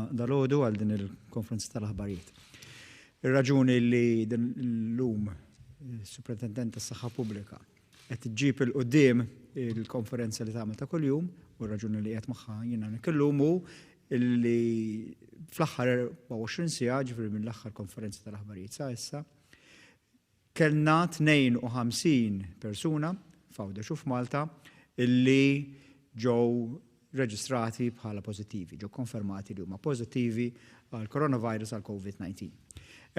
dalgħodu għal din il-konferenza tal-aħbarijiet. Ir-raġuni li din illum is-Supretendent tas-Saħħa Pubblika qed iġġib 'il quddiem il-konferenza li tagħmel ta' kuljum u r-raġuni li qiegħed magħha jien hawnhekk illum hu li fl-aħħar 24 siegħa, ġifieri mill-aħħar konferenza tal-aħbarijiet sa issa, Kellna 52 persuna f'Għawdex u f'Malta illi ġew reġistrati bħala pożittivi, ġew konfermati li huma pożittivi għall-coronavirus għall-COVID-19.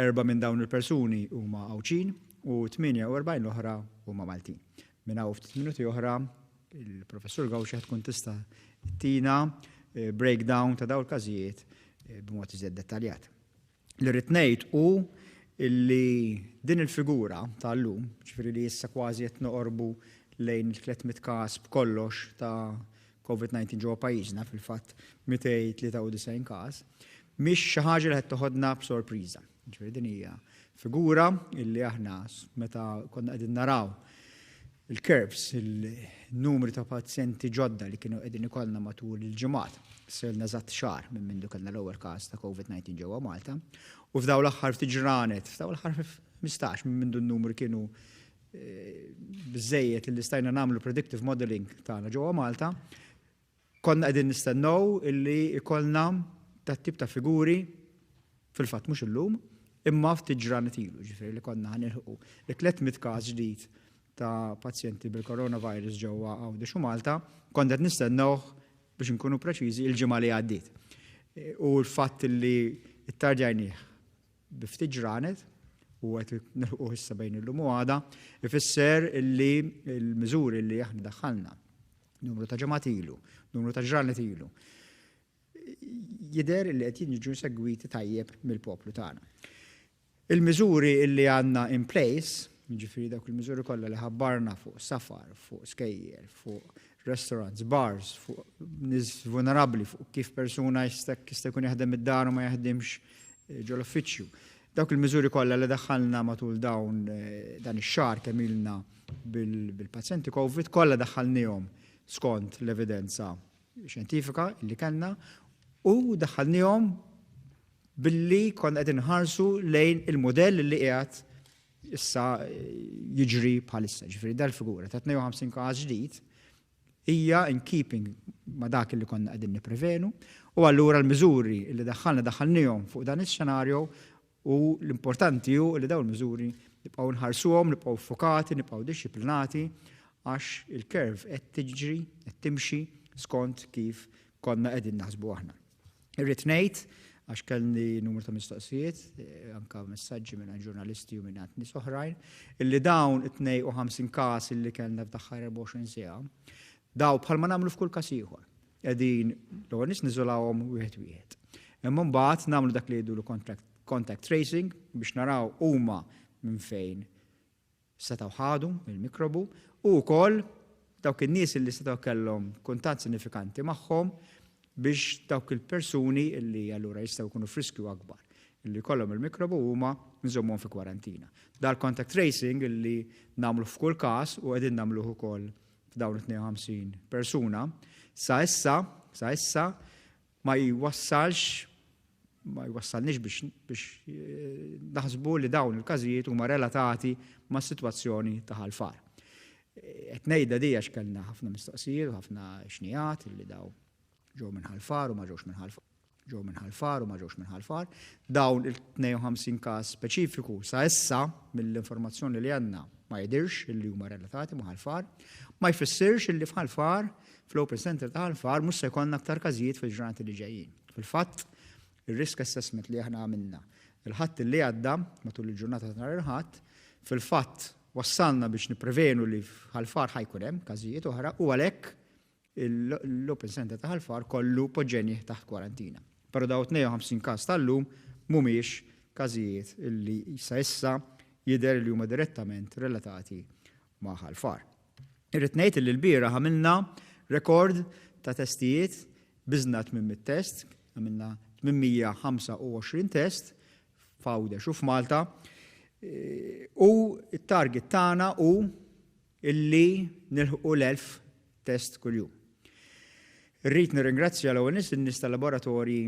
Erbgħa minn dawn il-persuni huma Għawdxin u 48 l-oħra huma Maltin. Minn hawn ftit minuti oħra il-Professur Gauci tkun tista' ttina breakdown ta' dawn il-każijiet b'mod iżjed dettaljat. Li rrid ngħid hu li din il-figura tal-lum, ġifieri li issa kważi qed noqorbu lejn il-300 każ b'kollox ta' COVID-19 ġewwa pajjiżna, fil-fatt 293 każ, mhix xi ħaġa li qed toħodna b'sorpriża. Ġifieri din hija figura illi aħna meta konna qegħdin naraw il-curves, il-numri ta' pazjenti ġodda li kienu qegħdin ikollna matul il-ġimgħat. Selna eżatt xahar minn mindu kellna l-ewwel każ ta' COVID-19 ġewwa Malta. U f'dawn l-aħħar ftit ġranet, f'dawn l-aħħar 15 minn mindu n-numri kienu eh, biżejjed li stajna nagħmlu predictive modeling tagħna ġewwa Malta, Konna qegħdin nistennew illi jkollna dat-tip ta' figuri, fil-fatt mhux illum, imma ftit ġranet ilu, ġifieri li konna ħa nilħqu il-300 każ ġdid ta' pazjenti bil-coronavirus ġewwa Għawdex u Malta, konna qed nistennewh biex inkunu preċiżi il-ġimgħa li għaddiet. U l-fatt li ttardjajnih bi ftit ġranet u qed nilħquh issa bejn illum u għada, ifisser illi l-miżuri li aħna daħħalna numru ta' ġimgħat ilu, numru ta' ġranet ilu, jidher li qed jiġu segwiti tajjeb mill-poplu tagħna. Il-miżuri li għandna in place, jiġifieri dawk il-miżuri kollha li ħabbarna fuq safar, fuq skejjel, fuq restaurants, bars, fuq nies vulnerabbli, fuq kif persuna jista' jkun jaħdem id-dar u ma jaħdimx eh, ġol-uffiċċju. Dawk il-miżuri kollha li daħħalna matul dawn eh, dan ix-xahar kemm ilna bil-pazjenti Covid kollha daħħalniehom skont l-evidenza xjentifika li kellna u daħħalniehom billi konna qed inħarsu lejn il-modell li qiegħed issa jiġri bħalissa. Ġifieri dal-figura ta' 52 każ ġdid hija in keeping ma' dak li konna qegħdin nipprevenu u allura l-miżuri li daħħalna daħħalniehom fuq dan is-xenarju U l-importanti hu li dawn il-miżuri nibqgħu nħarsuhom, nibqgħu ffukati, nibqgħu dixxiplinati għax il-curve qed tiġri, qed timxi skont kif konna qegħdin naħsbu aħna. Irrid ngħid għax kellni numru ta' mistoqsijiet, eh, anka messaġġi minn ġurnalisti u minn nies oħrajn, illi dawn it-52 każ illi kellna f'daħħar 24 siegħa, daw bħalma nagħmlu f'kull każ ieħor. Qegħdin l-ewwel nies niżolawhom wieħed wieħed. Imma mbagħad nagħmlu dak li jgħidulu contact tracing biex naraw huma minn fejn setgħu ħadu il-mikrobu u wkoll dawk in-nies li setgħu kellhom kuntatt sinifikanti magħhom biex dawk il-persuni li allura jistgħu jkunu f'riskju akbar li jkollhom il-mikrobu huma nżommhom fi kwarantina. Dal-contact tracing li nagħmlu f'kull każ u qegħdin nagħmluh ukoll f'dawn it-52 persuna, sa issa, sa issa, ma jwassalx ma jwassalniex biex, biex eh, naħsbu li dawn il-każijiet huma relatati ma' sitwazzjoni ta' ħalfar. Eh, qed ngħidha di għax kellna ħafna mistoqsijiet u ħafna xnijat li daw ġew minn ħalfar u ma ġewx minn ħalfar. Ġew minn Ħal Far u ma ġewx minn Ħal Far. Dawn il-52 każ speċifiku sa issa mill-informazzjoni li għandna ma jidhirx illi huma relatati ma' Ħal Far. Ma jfissirx illi f'Ħal Far, fl-Open Centre ta' Ħal Far mhux se jkollna aktar każijiet fil-ġranet li ġejjin. Fil-fatt, ir-risk assessment li aħna għamilna il-Ħadd li għadda, matul il-ġurnata ta' nhar il-Ħadd, fil-fatt wassalna biex nipprevenu li f'Ħal Far ħa jkun hemm każijiet oħra u għalhekk l-Open Centre ta' Ħal Far kollu poġġejnih taħt kwarantina. Però dawn 52 każ tal-lum mhumiex każijiet li sa issa jidher li huma direttament relatati ma' Ħal Far. Irrid ngħid li lbieraħ għamilna rekord ta' testijiet, biżna 800 test, għamilna 825 test f'Għawdex u f'Malta u t-target tagħna hu illi nilħqu l-1000 test kuljum. Irrid nirringrazzja l-ewwel nies in-nies tal-laboratorji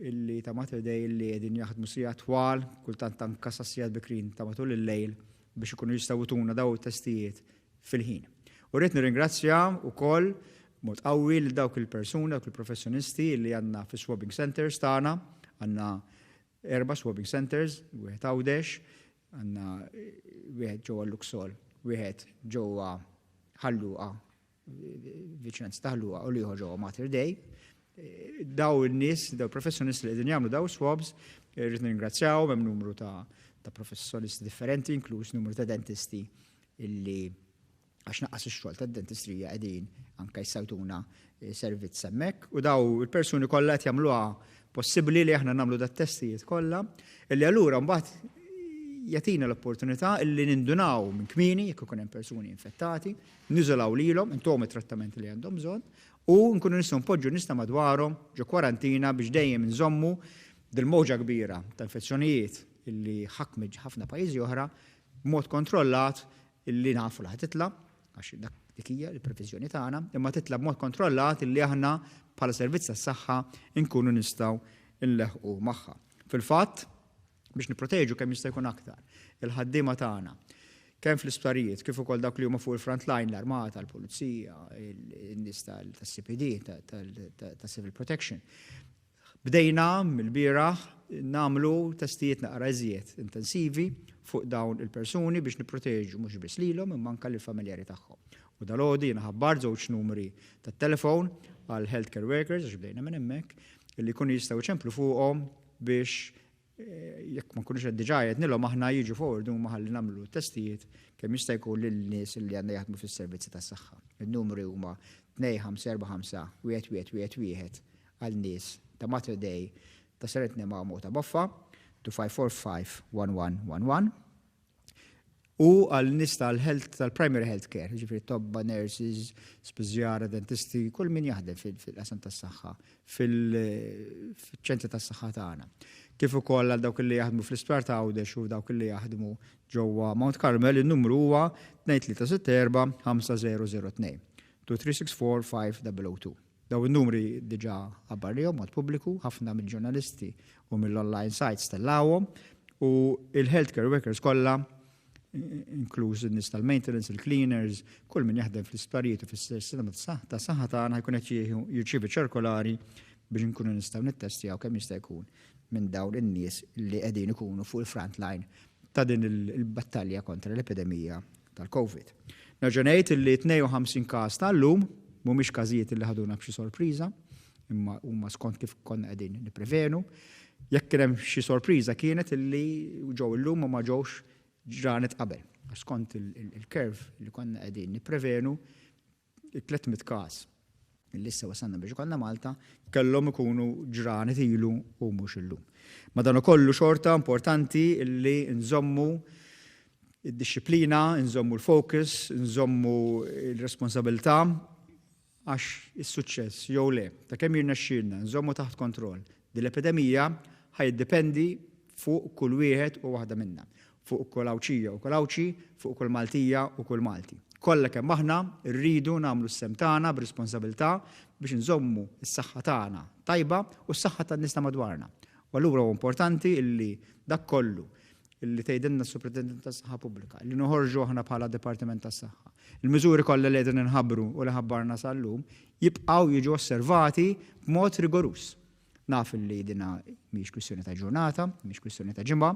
illi ta' Mater Dei illi qegħdin jaħdmu sigħat twal, kultant anka sa sigħat bikrin ta' matul il-lejl biex ikunu jistgħu jtuna daw it-testijiet fil-ħin. U rrid nirringrazzja wkoll mod qawwi lil dawk il-persuni, dawk il-professjonisti li għandna fi swabbing centers tagħna, għandna erba' swabbing centers, wieħed Għawdex, għandna wieħed ġewwa Luxol, wieħed ġewwa Ħal Luqa, viċinanza ta' Ħal Luqa u l-ieħor ġewwa Mater Dei. Daw in-nies, daw professjonisti li qegħdin jagħmlu daw swabs, irrid nirringrazzjahom, hemm numru ta' ta' professjonisti differenti, inkluż numru ta' dentisti illi għax naqqas ix-xogħol tad-dentistrija qegħdin anke jsajtuna servizz hemmhekk u daw il-persuni kollha qed jagħmluha possibbli li aħna nagħmlu dat-testijiet kollha illi allura mbagħad jagħtina l-opportunità illi nindunaw minn kmieni jekk ikun hemm persuni infettati, niżolaw lilhom, intuhom it-trattament li għandhom bżonn u nkunu nistgħu npoġġu nies ta' madwarhom ġo kwarantina biex dejjem inżommu dil-mowġa kbira ta' infezzjonijiet illi ħakmet ħafna pajjiżi oħra b'mod kontrollat illi nafu li ħa titla', għax dak dik hija l-previżjoni tagħna, imma titla' b'mod kontrollat illi aħna bħala servizz tas-saħħa nkunu nistgħu nleħħqu magħha. Fil-fatt, biex nipproteġu kemm jista' jkun aktar il-ħaddiema tagħna, kemm fl-isptarijiet kif ukoll dawk li huma fuq il-front line, l-armata, l-pulizija, in-nies tas-CPD, tas-Civil Protection. Bdejna mill-bieraħ nagħmlu testijiet naqra iżjed intensivi fuq dawn il-persuni biex nipproteġu mhux biss lilhom imma anke lill-familjari tagħhom. U dalgħodu jiena ħabbart żewġ numri tat-telefon għal healthcare workers għax bdejna minn hemmhekk illi jkunu jistgħu jċemplu fuqhom biex jekk ma nkunux qed diġà għednilhom aħna jiġu forward huma ħalli nagħmlu testijiet kemm jista' jkun lin-nies li għandna jaħdmu fis-servizzi tas-saħħa. In-numri huma 2545 1 1 1 għal nies ta' Mater Dei, ta' Seretni Mamo u ta' Boffa, 2545 1111. U għal nies tal-health, tal-primary health care, ġifieri tobba, nurses, spiżjara, dentisti, kull min jaħdem fil-qasam tas-saħħa, fil-ċentri tas-saħħa tagħna. Kif ukoll għal dawk li jaħdmu fl-isptar ta' Għawdex u dawk li jaħdmu ġewwa Mount Carmel, in-numru huwa 2364 5002. 2364 5002. Dawn in-numri diġà ħabbarnihom mod pubbliku, ħafna mill-ġurnalisti u mill-online sites tellgħuhom u il-healthcare workers kollha inkluż in-nies tal-maintenance, il-cleaners, kull min jaħdem fl-isptarijiet u fis-sistema ta' saħħa tagħna jkun qed jirċievi ċirkolari biex inkunu nistgħu nittestjaw kemm jista' jkun minn dawn in-nies li qegħdin ikunu fuq il-front line ta' din il-battalja kontra l-epidemija tal-Covid. Nerġa' ngħid li 52 każ tal-lum mhumiex każijiet li ħaduna b'xi sorpriża, imma huma skont kif konna qegħdin nipprevenu. Jekk kien hemm xi sorpriża kienet illi ġew illum u ma ġewx ġranet qabel. Skont il-curve li konna qegħdin nipprevenu, il-300 każ li issa wasalna biex ikollna Malta kellhom ikunu ġranet ilu u mhux illum. Madankollu xorta importanti li nżommu id-dixxiplina, nżommu l-focus, nżommu l-responsabilità għax is-suċċess jew le ta' kemm jirnexxielna nżommu taħt kontroll din l-epidemija ħa jiddependi fuq kull wieħed u waħda minna, fuq kull Għawdxija u kull Għawdxi, fuq kull Maltija u kull Malti. Kollha kemm aħna rridu nagħmlu s-sehem tagħna b'responsabilità biex inżommu s-saħħa tagħna tajba u s-saħħa tan-nies ta' madwarna. U allura huwa importanti illi dak kollu li tgħidilna s-Supretendent tas-Saħħa Pubblika, li noħorġu aħna bħala Dipartiment tas-Saħħa. Il-miżuri kollha li qegħdin inħabbru u li ħabbarna sal-lum jibqgħu jiġu osservati b'mod rigoruż. Naf li dina mhix kwistjoni ta' ġurnata, mhix kwistjoni ta' ġimgħa,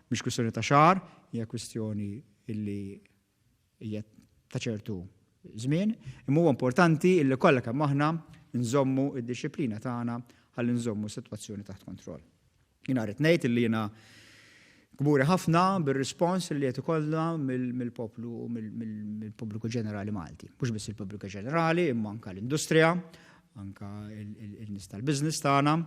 mhix kwistjoni ta' xahar, hija kwistjoni li hija ta' ċertu żmien, imma huwa importanti li kollha kemm aħna nżommu d-dixxiplina tagħna ħalli nżommu s-sitwazzjoni taħt kontroll. Jiena rrid ngħid li jiena kburi ħafna bir-rispons li qed ikollna mill-poplu u mill-pubbliku ġenerali Malti. Mhux biss il-pubbliku ġenerali, imma anka l-industrija, anka il-nies tal-business tagħna.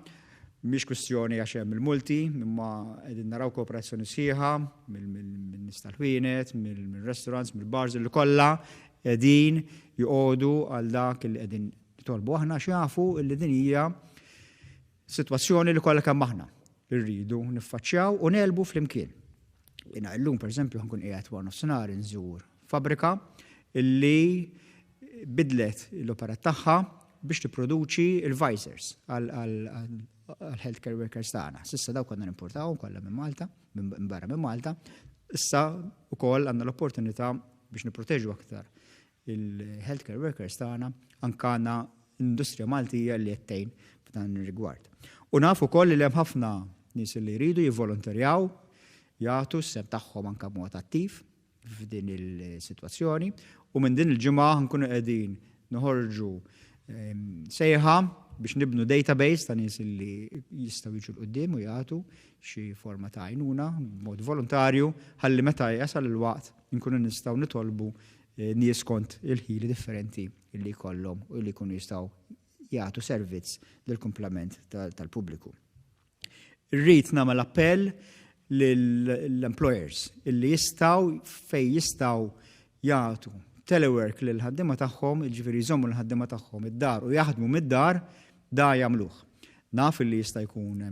Mhix kwistjoni għax hemm il-multi, imma qegħdin naraw kooperazzjoni sħiħa mill-nies tal-ħwienet, mill-restaurants, mill-bars li kollha qegħdin joqogħdu għal dak li qegħdin nitolbu aħna għax jafu li din hija Sitwazzjoni li kollha kemm aħna rridu niffaċċjaw u negħlbu flimkien. Jiena illum pereżempju ħa nkun qiegħed wara nofsinhar inżur fabbrika illi bidlet l-operat tagħha biex tipproduċi l-visors għal għal-healthcare workers tagħna. S'issa daw konna nimportawhom kollha minn Malta, minn barra minn Malta. Issa wkoll għandna l-opportunità biex nipproteġu aktar il-healthcare workers tagħna, anke għandna industrija Maltija li qed tgħin f'dan ir-rigward. U naf ukoll li hemm ħafna nies li jridu jivvolontarjaw, jagħtu s-sehem tagħhom anke b'mod attiv f'din il-sitwazzjoni u minn din il-ġimgħa nkunu qegħdin noħorġu sejħa biex nibnu database ta' nies li jistgħu jiġu 'l quddiem u jagħtu xi forma ta' għajnuna b'mod volontarju ħalli meta jasal il-waqt nkunu nistgħu nitolbu nies skont il-ħili differenti li jkollhom u li jkunu jistgħu jagħtu servizz lill-kumplament tal-pubbliku. Irrid nagħmel appell lill-employers illi jistgħu, fejn jistgħu, jagħtu telework lill-ħaddiema tagħhom, jiġifieri jżommu l-ħaddiema tagħhom id-dar u jaħdmu mid-dar, da jagħmluh. Naf illi jista' jkun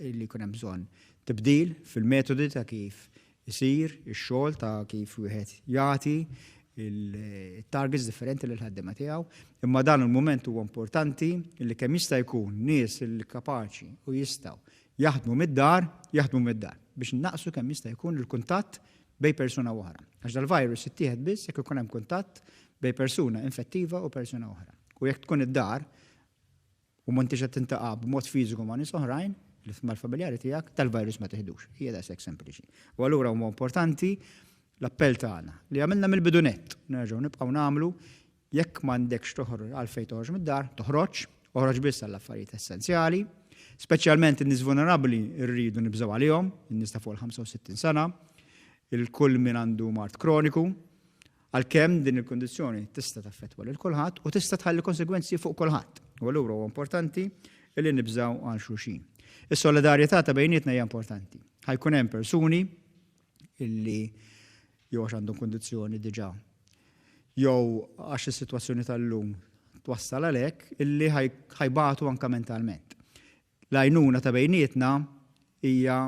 illi jkun hemm bżonn tibdil fil-metodi ta' kif isir ix-xogħol, ta' kif wieħed jagħti il-targets differenti lill-ħaddiema tiegħu, imma dan il-mument huwa importanti li kemm jista' jkun nies li kapaċi u jistgħu jaħdmu mid-dar, jaħdmu mid-dar biex naqsu kemm jista' jkun il-kuntatt bejn persuna u oħra. Għax dal-virus jittieħed biss jekk ikun hemm kuntatt bejn persuna infettiva u persuna oħra. U jekk tkun id-dar u m'intix qed tiltaqa' b'mod fiżiku ma' nies oħrajn, li mal-familjari tiegħek, tal-virus ma tiħdux. Hija daqshekk sempliċi. U allura huwa importanti l-appell tagħna li għamilna mill-bidu nett, nerġgħu nibqgħu nagħmlu: jekk m'għandekx toħroġ għalfejn toħroġ mid-dar, toħroġ, oħroġ biss għall-affarijiet essenzjali, speċjalment in-nies vulnerabbli rridu nibżgħu għalihom, in-nies ta' fuq il-65 sena, il-kull min għandu mard kroniku, għalkemm din il-kondizzjoni tista' taffettwa lil kulħadd u tista' tħalli konsegwenzi fuq kulħadd. U allura huwa importanti li nibżgħu għal xulxin. Is-solidarjetà ta' bejnietna hija importanti. Ħa jkun hemm persuni illi jew għax għandhom kondizzjoni diġà jew għax is-sitwazzjoni tal-lum twassal għalhekk illi ħa jbatu anka mentalment. L-għajnuna ta' bejnietna hija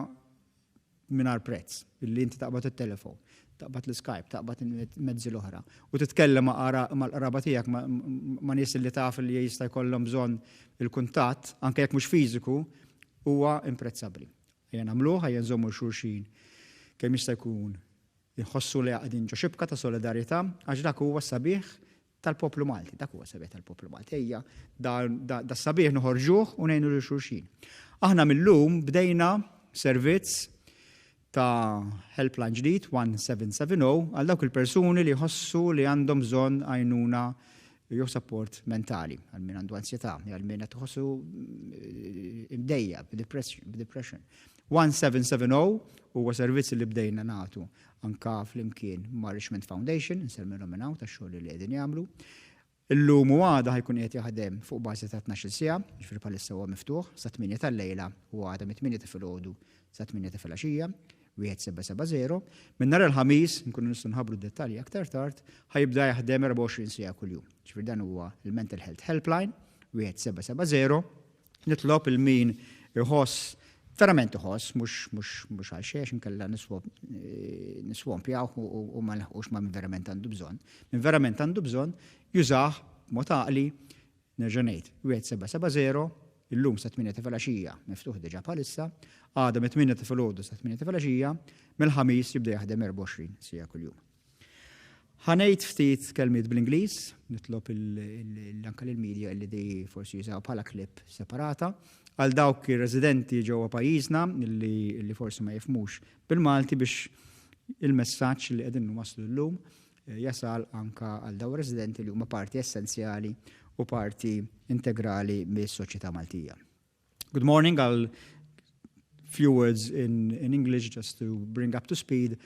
mingħajr prezz, illi inti taqbad it-telefon, taqbad l-Skype, taqbad il-mezzi l-oħra u titkellem mal-qraba tiegħek, ma' nies li taf li jista' jkollhom bżonn il-kuntatt, anke jekk mhux fiżiku, huwa imprezzabbli. Ejja nagħmluh, ejja nżommu xulxin kemm jista' jkun inħossu li qegħdin ġo xibka ta' solidarjetà, għax dak huwa sabiħ tal-poplu Malti, dak huwa sabiħ tal-poplu Malti. Ejja, da sabiħ noħorġuh u ngħinu lil xulxin. Aħna mill-lum bdejna servizz ta' helpline ġdid 1770 għal dawk il-persuni li jħossu li għandhom bżonn għajnuna jew support mentali, għal min għandu ansjetà, għal min qed iħossu imdejjaq b'depression. 1770 huwa servizz li bdejna nagħtu anka flimkien ma' Richmond Foundation, insellmilhom minn hawn tax-xogħol li qegħdin jagħmlu. Illum u għada ħa jkun qiegħed jaħdem fuq bażi ta' 12 siegħa, ġifieri bħalissa huwa miftuħ sa 8 tal-lejla u għada mit-8 ta' filgħodu sa 8 ta' filgħaxija, 1770. Minn nhar il-Ħamis, nkunu nistgħu nħabbru dettalji aktar tard, ħa jibda jaħdem 24 siegħa kuljum. Ġifieri dan huwa il-Mental Health Helpline, 1770. Nitlob lil min iħoss, verament iħoss, mhux għal xiex inkella niswampjaw u ma nilħqux ma' min verament għandu bżonn. Min verament għandu bżonn jużah b'mod għaqli, nerġa' ngħid, 1770, illum sa 8 ta' filgħaxija miftuħ diġà bħalissa, għada mit-8 ta' filgħodu sa 8 ta' filgħaxija, mill-Ħamis jibda jaħdem 24 siegħa kuljum. Ħa ngħid ftit kelmiet bl-Ingliż, nitlob anka l-media li di forsi jużaw bħala clip separata, għal dawk ir-residenti ġewwa pajjiżna li forsi ma jifhmux bil-Malti, biex il-messaġġ li qegħdin nwasslu llum jasal anka għal daw residenti li huma parti essenzjali u parti integrali mis-soċjetà Maltija. Good morning. I'll few words in English just to bring up to speed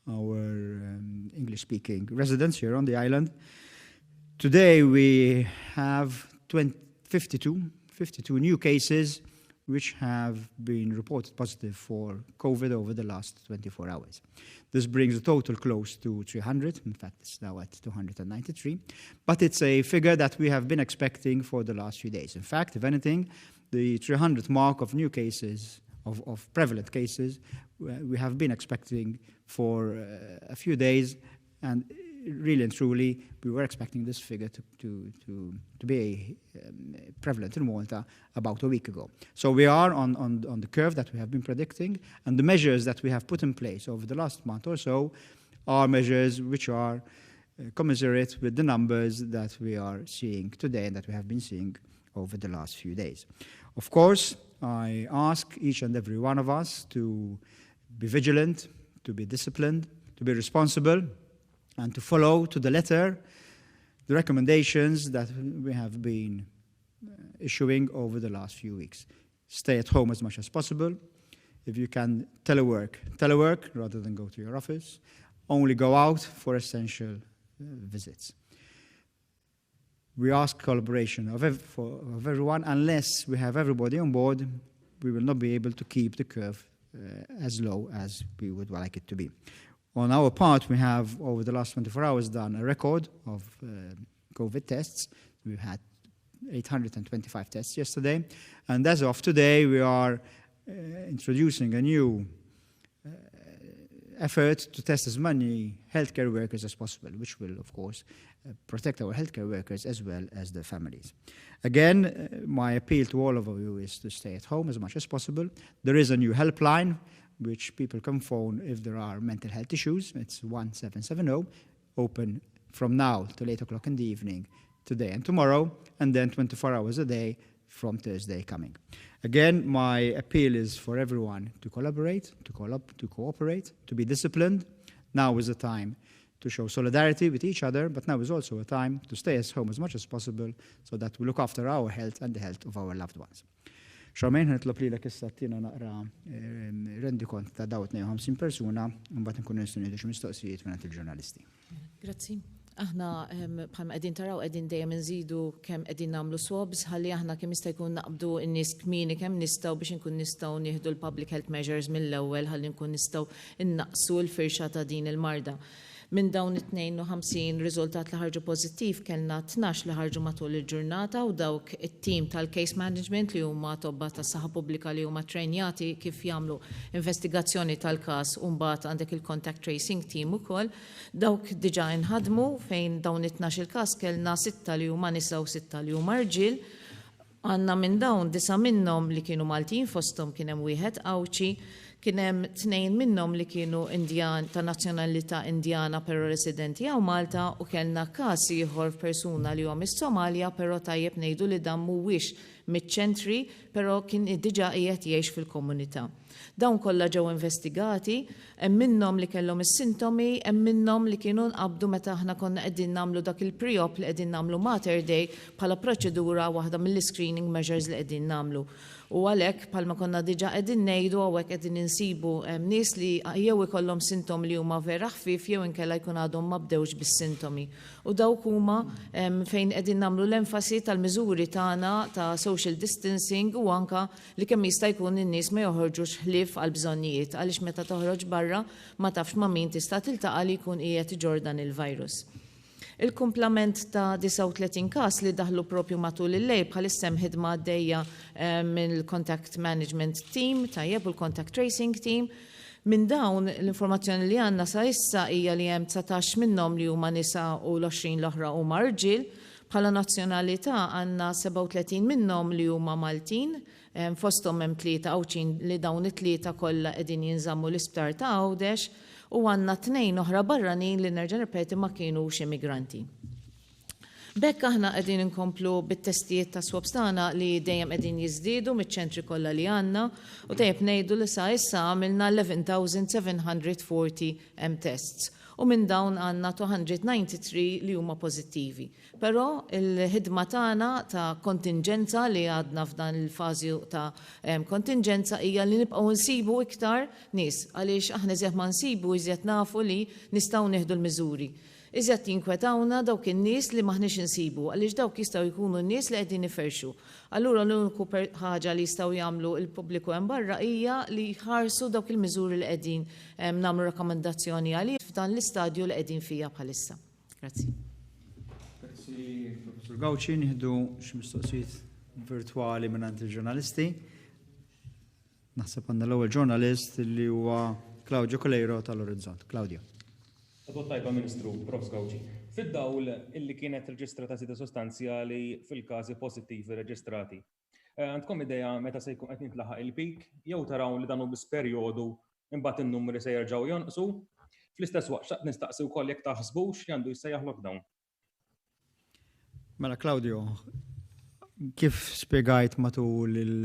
our English-speaking residents here on the island. Today we have 20, 52 new cases which have been reported positive for COVID over the last 24 hours. This brings the total close to 300. In fact, it's now at 293. But it's a figure that we have been expecting for the last few days. In fact, if anything, the 300 mark of new cases, of prevalent cases, we have been expecting for a few days, and really and truly, we were expecting this figure to, to, to, to be prevalent in Malta about a week ago. So we are on, on, on the curve that we have been predicting, and the measures that we have put in place over the last month or so are measures which are commensurate with the numbers that we are seeing today and that we have been seeing over the last few days. Of course, I ask each and every one of us to be vigilant, to be disciplined, to be responsible, and to follow to the letter the recommendations that we have been issuing over the last few weeks. Stay at home as much as possible. If you can telework, telework rather than go to your office. Only go out for essential visits. We ask collaboration of, ev for, of everyone. Unless we have everybody on board, we will not be able to keep the curve as low as we would like it to be. On our part, we have, over the last 24 hours, done a record of COVID tests. We've had 825 tests yesterday. And as of today, we are introducing a new effort to test as many healthcare workers as possible, which will, of course, protect our healthcare workers as well as their families. Again, my appeal to all of you is to stay at home as much as possible. There is a new helpline which people can phone if there are mental health issues. It's 1770, open from now till 8 o'clock in the evening today and tomorrow, and then 24 hours a day from Thursday coming. Again, my appeal is for everyone to collaborate, to, collab to cooperate, to be disciplined. Now is the time to show solidarity with each other, but now is also a time to stay at home as much as possible so that we look after our health and the health of our loved ones. Charmaine, ħa nitlob lilek issa ttina naqra rendikont ta' daw 52 persuna, mbagħad nkunu nistgħu nieħdu xi mistoqsijiet minn il-ġurnalisti. Grazzi. Aħna bħalma qegħdin taraw qegħdin dejjem inżidu kemm qegħdin nagħmlu swabs ħalli aħna kemm jista' jkun naqbdu n-nies kmieni kemm nistgħu biex inkun nistgħu nieħdu l-public health measures mill-ewwel ħalli nkun nistgħu innaqsu l-firxa ta' din il-marda. Minn dawn it-52 riżultat li ħarġu pożittiv kellna 12 li ħarġu matul il-ġurnata u dawk it-tim tal-case management li huma tobba tas-saħħa pubblika li huma trejnjati kif jagħmlu investigazzjoni tal-każ u mbagħad għandek il-contact tracing team ukoll. Dawk diġà inħadmu fejn dawn it-12 il-każ kellna sitta li huma nisa u sitta li huma rġiel. Għandna minn dawn disa' minnhom li kienu Maltin, fosthom kien hemm wieħed Għawdxi, kien hemm tnejn minnhom li kienu Indjan ta' nazzjonalità Indjana però residenti hawn Malta u kellna każ ieħor f'persuna li huwa mis-Somalja però tajjeb ngħidu li dan mhuwiex miċ-ċentri però kien diġà qiegħed jgħix fil-komunità. Dawn kollha ġew investigati, hemm minnhom li kellhom is-sintomi, hemm minnhom li kienu nqabdu meta aħna konna qegħdin nagħmlu dak il-pre-op li qegħdin nagħmlu Mater Dei bħala proċedura waħda mill-iscreening measures li qegħdin nagħmlu. U għalhekk bħalma konna diġà qegħdin ngħidu hawnhekk qegħdin insibu nies li jew ikollhom sintomi li huma vera ħfief jew inkella jkun għadhom ma bdewx bis-sintomi. U dawk huma fejn qegħdin nagħmlu l-enfasi tal-miżuri tagħna ta' social distancing u anka li kemm jista' jkun in-nies ma joħorġux ħlief għal bżonnijiet għaliex meta toħroġ barra ma tafx ma' min tista' tiltaqa' li jkun qiegħed iġorr dan il-virus. Il-kumplament ta' 39 każ li daħlu propju matul il-lejl, bħalissa hemm ħidma għaddejja mill-Contact Management Team, tajjeb, u l-Contact Tracing Team. Minn dawn, l-informazzjoni li għandna sa issa hija li hemm 19 minnhom li huma nisa u l-20 l-oħra huma rġiel. Bħala nazzjonalità għandna 37 minnhom li huma Maltin, fosthom hemm tlieta Għawdxin li dawn it-tlieta kollha qegħdin jinżammu l-isptar ta' Għawdex u għandna tnejn oħra barranin li nerġa' nirrepeti ma kinux immigranti. B'hekk aħna qegħdin inkomplu bit-testijiet ta' swabs tagħna li dejjem qegħdin jiżdiedu miċ-ċentri kollha li għandna u tajjeb ngħidu li sa issa għamilna 11,740 tests u minn dawn għandna 293 li huma pożittivi. Però l-ħidma tagħna ta' kontinġenza li għadna f'dan il-fażi ta' kontinġenza hija li nibqgħu nsibu iktar nies għaliex aħna iżjed ma nsibu iżjed nafu li nistgħu nieħdu l-miżuri. Iżjed jinkwetawna dawk in-nies li m'aħniex insibu għaliex dawk jistgħu jkunu n-nies li qegħdin iferrxu. Allura l-uniku ħaġa li jistgħu jagħmlu l-pubbliku hemm barra hija li jħarsu dawk il-miżuri li qegħdin nagħmlu rakkomandazzjoni għalih f'dan l-istadju li qegħdin fija bħalissa. Grazzi. Grazzi, Professur Gauci, nieħdu xi mistoqsijiet virtwali mingħand il-ġurnalisti. Naħseb għandna l-ewwel ġurnalist li huwa Claudio Coleiro tal-Orizzont. Claudio. Għodwa t-tajba Ministru, Profs Gauci. Fid-dawl illi kienet reġistrata żieda sostanzjali fil-każi pożittivi reġistrati, għandkom idea meta se jkun qed jintlaħaq il-peak jew taraw li dan hu biss perjodu imbagħad in-numri se jerġgħu jonqsu? Fl-istess waqt xtaqt nistaqsi wkoll jekk taħsbux li għandu jissejjaħ lockdown. Mela Claudio, kif spiegajt matul il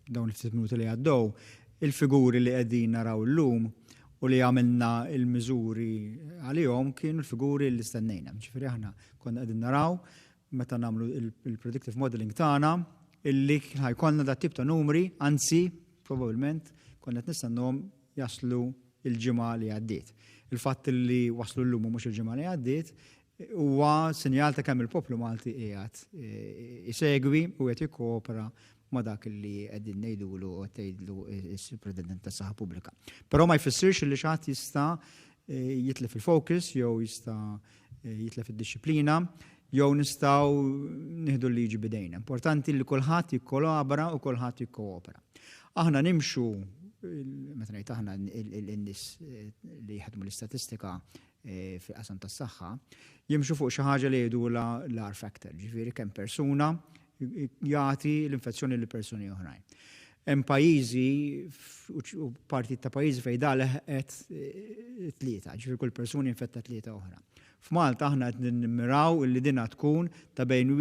dawn il-ftit minuti li għaddew, il-figuri li qegħdin naraw illum u li għamilna il-miżuri għalihom kienu l-figuri li stennejna. Ġifieri aħna konna qegħdin naraw meta nagħmlu il-predictive modeling tagħna illi ħa jkollna dat tip ta' numri, anzi, probabbilment konna qed nistennhom jaslu il-ġimgħa li għaddiet. Il-fatt li waslu llum u mhux il-ġimgħa li għaddiet huwa sinjal ta' kemm il-poplu Malti qiegħed isegwi u qed jikkoopera ma' dak li qegħdin ngħidulu u qed tgħidlu s-Superintendent tas-Saħħa Pubblika. Però ma jfissirx li xi ħadd jista' jitlef il-focus jew jista' jitlef id-dixxiplina jew nistgħu nieħdu l-liġi b'idejna. Importanti li kulħadd jikkolabora u kulħadd jikkoopera. Aħna nimxu, meta ngħid aħna in-nies li jaħdmu l-istatistika fil-qasam tas-saħħa, jimxu fuq xi ħaġa li jgħidulha l-R factor, ġifieri kemm persuna jagħti l-infezzjoni lil persuni oħrajn. Hemm pajjiżi u partijiet ta' pajjiżi fejn da leħqet tlieta, ġifieri kull persuna jinfetta tlieta oħra. F'Malta aħna qed nimmiraw illi dinha tkun ta' bejn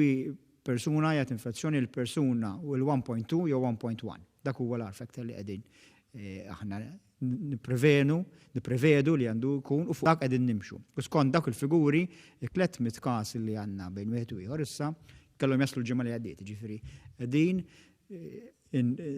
persuna jagħti infezzjoni l persuna u l-1.2 jew 1.1. Dak huwa l-R factor li qegħdin aħna nipprevenu, nipprevedu li għandu jkun u fuq dak qegħdin nimxu. U skont dak il-figuri, il-300 każ li għandna bejn wieħed u ieħor issa kellhom jaslu l-ġimgħa li għaddiet, jiġifieri qegħdin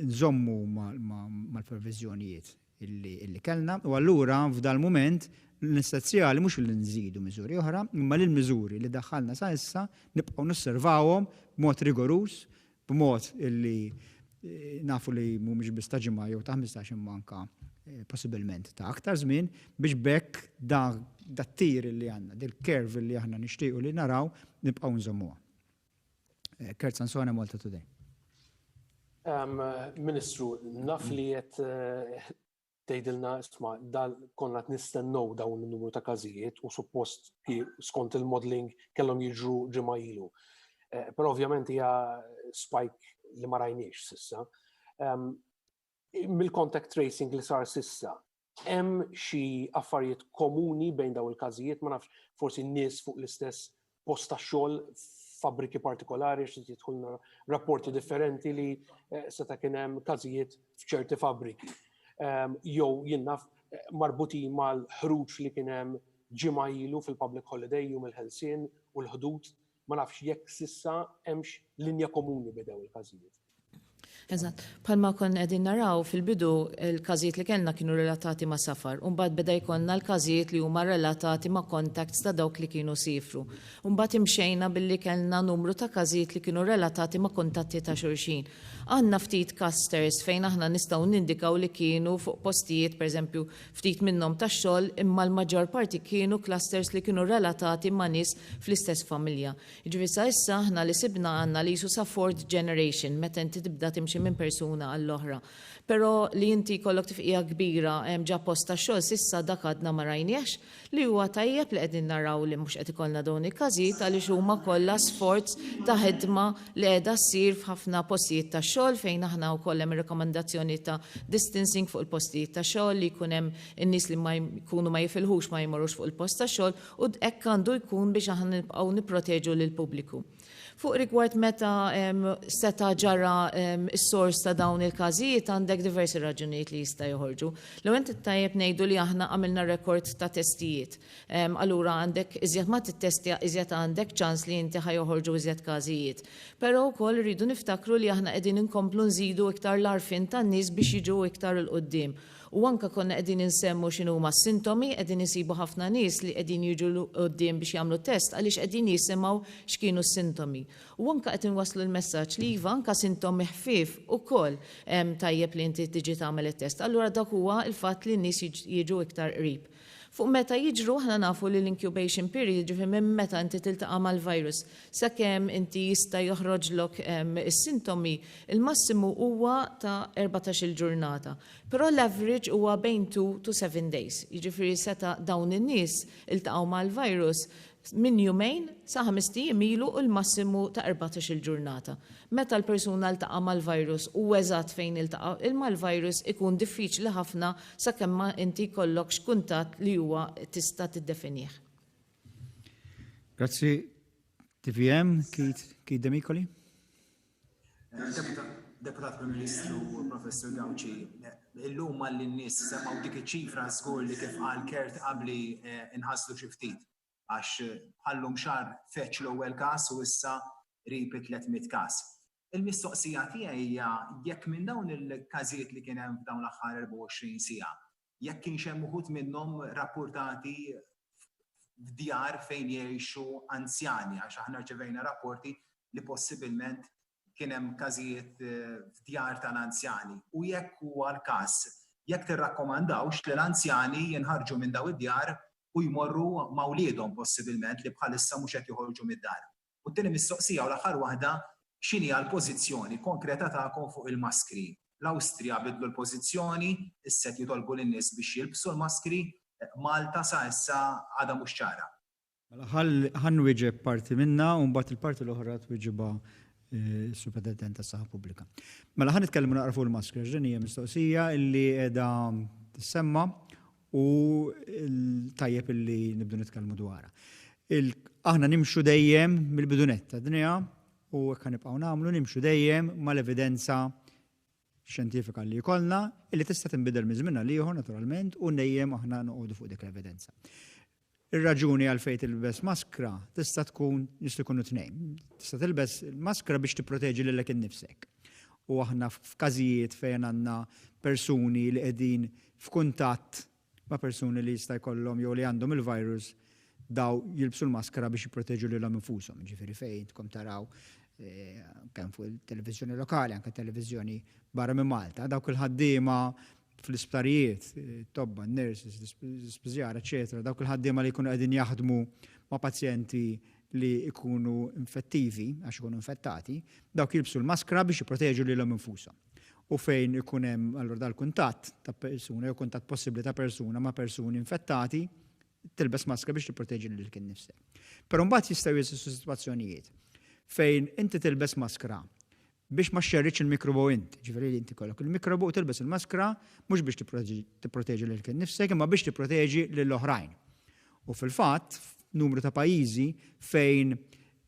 nżommu mal-previżjonijiet illi kellna u allura f'dal-mument l-essenzjali mhux li nżidu miżuri oħra, imma li l-miżuri li daħħalna sa issa nibqgħu nosservawhom b'mod rigoruż, b'mod illi nafu li mhumiex biss ta' ġimgħa jew ta' 15 imma anka possibilment ta' aktar żmien biex b'hekk dat-tir li għandna, dil-curve li aħna nixtiequ li naraw nibqgħu nżommuha. Kurt Sansone, Malta Today. Ministru, naf li qed tgħidilna isma' dal konna qed nistennew dawn in-numru ta' każijiet u suppost skont il-modeling kellhom jiġru ġimgħa ilu. Però ovvjament hija spike li ma rajniex sissa. Mill-contact tracing li sar sissa, hemm xi affarijiet komuni bejn daw il-każijiet, ma nafx forsi nies fuq l-istess post ta' xogħol fabbriki partikolari xi jidħulna rapporti differenti li seta' kien hemm każijiet f'ċerti fabbriki. Jew jien naf marbutin mal-ħruġ li kien hemm ġimgħa ilu fil-public holiday jum il-ħelsien u l-ħdud, ma nafx jekk sissa hemmx linja komuni bejn dawn il-każijiet. Eżatt. Bħalma konna qegħdin naraw fil-bidu il-każijiet li kellna kienu relatati ma' safar, u mbagħad beda jkollna l-każijiet li huma relatati ma' contacts ta' dawk li kienu siefru. U mbagħad imxejna billi kellna numru ta' każijiet li kienu relatati ma' kuntatti ta' xulxin. Għandna ftit clusters fejn aħna nistgħu nindikaw li kienu fuq postijiet, pereżempju, ftit minnhom tax-xogħol, imma l-maġġor parti kienu clusters li kienu relatati ma' nies fl-istess familja. Jiġifieri sa issa aħna li sibna għandna li qisu sa fourth generation meta inti tibda timxi minn persuna għall-oħra. Però li inti jkollok tifqigħa kbira ġa post tax-xogħol s'issa dak għadna ma rajniehx, li huwa tajjeb li qegħdin naraw li mhux qed ikollna dawn il-każijiet għaliex huma kollha sforz ta' ħidma li qiegħda ssir f'ħafna postijiet tax-xogħol fejn aħna wkoll hemm ir-rakkomandazzjoni ta' distancing fuq il-postijiet tax-xogħol li jkun hemm in-nies li ma jkunu ma jifilħux ma jmorrux fuq il-post tax-xogħol U hekk għandu jkun biex aħna nibqgħu nipproteġu lill-pubbliku. Fuq rigward meta seta' ġara s-sors ta' dawn il-każijiet għandek diversi raġunijiet li jista' joħorġu. L-ewwel nett tajjeb ngħidu li aħna għamilna rekord ta' testijiet. Allura għandek iżjed ma tittestja iżjed għandek ċans li inti ħa joħorġu iżjed każijiet. Però wkoll irridu niftakru li aħna qegħdin inkomplu nżidu iktar l-għarfien tan-nies biex jiġu iktar 'il quddiem. U anke konna qegħdin insemmu x'inhuma s-sintomi, qegħdin insibu ħafna nies li qegħdin jiġu 'l quddiem biex jagħmlu test għaliex qegħdin jisimgħu x'kienu s-sintomi. U anke qed inwasslu l-messaġġ li iva anke sintomi ħfief ukoll tajjeb li inti tiġi tagħmel it-test. Allura dak huwa l-fatt li n-nies jiġu iktar qrib. Fuq meta jiġru aħna nafu li l-incubation period, jiġifieri minn meta inti tiltaqa' mal-virus sakemm inti jista' joħroġlok is-sintomi, il-massimu huwa ta' 14-il ġurnata. Però l-average huwa bejn 2 to 7 days. Jiġifieri seta' dawn in-nies iltaqgħu mal-virus minn jumejn sa ħamest ijiem ilu u l-massimu ta' 14-il ġurnata. Meta l-persuna ltaqa' mal-virus u eżatt fejn iltaqa' mal-virus ikun diffiċli ħafna sakemm ma inti jkollokx kuntatt li huwa tista' tiddefinih. Grazzi. TVM, Keith, Keith Demicoli. Deputat Prim Ministru Professur Gauci, illum malli n-nies semgħu dik iċ-ċifra żgur li kif qal Kurt qabli eh, inħaslu xi ftit għax bħallum xahar feċ l-ewwel każ u issa qrib 300 każ. Il-mistoqsija tiegħi hija jekk minn dawn il-każijiet li kien hemm f'dawn l-aħħar 24 siegħa, jekk kienx hemm uħud minnhom rappurtati f'djar fejn jgħixu anzjani, għax aħna rċevejna rapporti li possibilment kien hemm każijiet eh, f'djar tal-anzjani. U jekk huwa l-każ, jekk tirrakkomandawx li l-anzjani jinħarġu minn daw id-djar u jmorru ma' wliedhom possibilment li bħalissa mhux qed joħorġu mid-dar. U t-tieni mistoqsija u l-aħħar waħda, x'inhi l-pożizzjoni konkreta tagħkom fuq il-maskri? L-Awstrija bidlu l-pożizzjoni, issa qed jitolbu lin-nies biex jilbsu l-maskri, Malta sa issa għadha mhux ċara. Mela ħa nwieġeb parti minnha u mbagħad il-parti l-oħra twieġibha eh, s-Superintendent tas-Saħħa Pubblika. Mela ħa nitkellmu naqra fuq il-maskri għax din hija mistoqsija illi qiegħda tissemma u tajjeb illi nibdu nitkellmu dwarha. Aħna nimxu dejjem mill-bidunett ta' dinja u hekk nibqgħu nagħmlu nimxu dejjem mal-evidenza xjentifika li jkollna illi tista' tinbidel minn żmien għal ieħor naturalment u dejjem aħna noqogħdu fuq dik l-evidenza. Ir-raġuni għalfejn tilbes maskra tista' tkun jistgħu jkunu tnejn. Tista' tilbes maskra biex tipproteġi lilek innifsek. U aħna f'każijiet fejn għandna persuni li qegħdin f'kuntatt ma' persuni li jista' jkollhom jew li għandhom il-virus daw jilbsu l-maskra biex jipproteġu lilhom infushom. Ġifieri fejn intkom taraw eh, kemm fuq il-televiżjoni lokali, anke televiżjoni barra minn Malta, dawk il-ħaddiema fl-isptarijiet, tobba, nurses, l-ispiżjara, eċetera, dawk il-ħaddiema li jkunu qegħdin jaħdmu ma' pazjenti li jkunu infettivi, għax ikunu infettati, dawk jilbsu l-maskra biex jipproteġu lilhom infushom. U fejn ikun hemm allura dal-kuntatt ta' persuna jew kuntatt possibbli ta' persuna ma' persuni infettati, tilbes maskra biex tipproteġi lilek innifsek. Però mbagħad jistgħu jeżistu sitwazzjonijiet fejn inti tilbes maskra biex ma xxerridx il-mikrobu int. Ġifieri li inti kollok il-mikrobu u tilbes il-maskra mhux biex tipproteġi lilek innifsek imma biex tipproteġi lil oħrajn. U fil-fatt, numru ta' pajjiżi fejn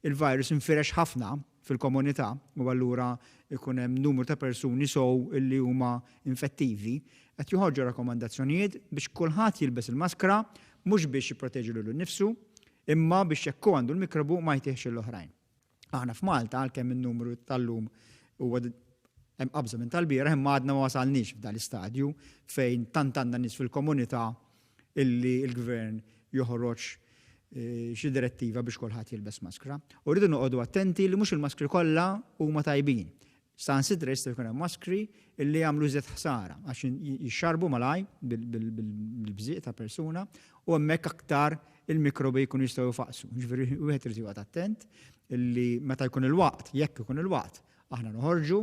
il-virus infirex ħafna fil-komunità u allura ikun hemm numru ta' persuni sow illi huma infettivi, qed joħorġu rakkomandazzjonijiet biex kulħadd jilbes il-maskra mhux biex jipproteġi lilu nnifsu, imma biex jekk hu għandu l-mikrobu ma jtihx lill-oħrajn. Aħna f'Malta għalkemm in-numru tal-lum huwa hemm qabża minn tal-bieraħ imma għadna ma wasalniex f'dan l-istadju fejn tant għandna nies fil-komunità illi l-gvern joħroġ eh, xi direttiva biex kulħadd jilbes maskra. U rridu noqogħdu attenti li mhux il-maskri kollha huma tajbin. Saħansitra jista' jkun hemm maskri li jagħmlu iżjed ħsara għax jixxarbu malaj bil-bżieq ta' persuna u hemmhekk aktar il-mikrobi jkunu jistgħu jfaqsu. Ġifieri wieħed irid joqgħod attent li meta jkun il-waqt, jekk ikun il-waqt, aħna noħorġu